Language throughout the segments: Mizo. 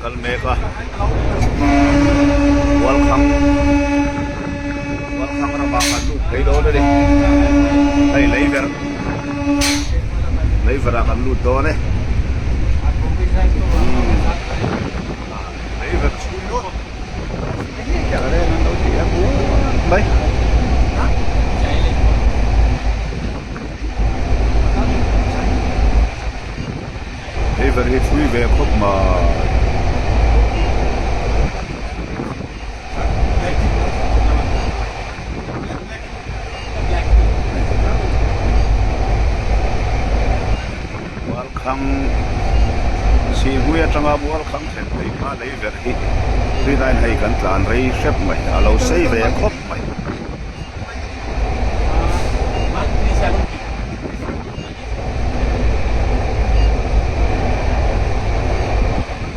kal mek a Mualkhang Mualkhang ramah kan lut phei dawn a ni hei lei verh lei verh ah kan lut dawn e lei verh chhung pawh mai. Hei ver hi thui ve khawp mai. Mualkhang Sihhmui atanga Mualkhang thlen phei kha lei verh hi rinaiin hei kan tlan rei hrep mai a lo sei ve khawp mai.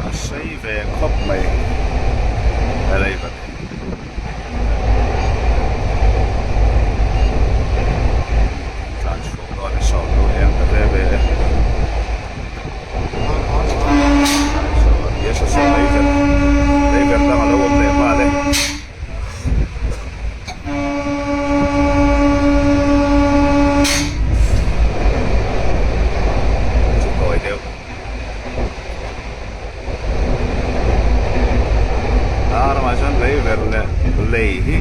A sei ve khawp mai helai vat hi. Tlan chhuak dawn a sawn lo eng ta ve ve e. Yes a sawn lei verh lei verh dang a lo awm leh nghal e. Chu tawi deuh a ramah chuan lei verh leh lei hi.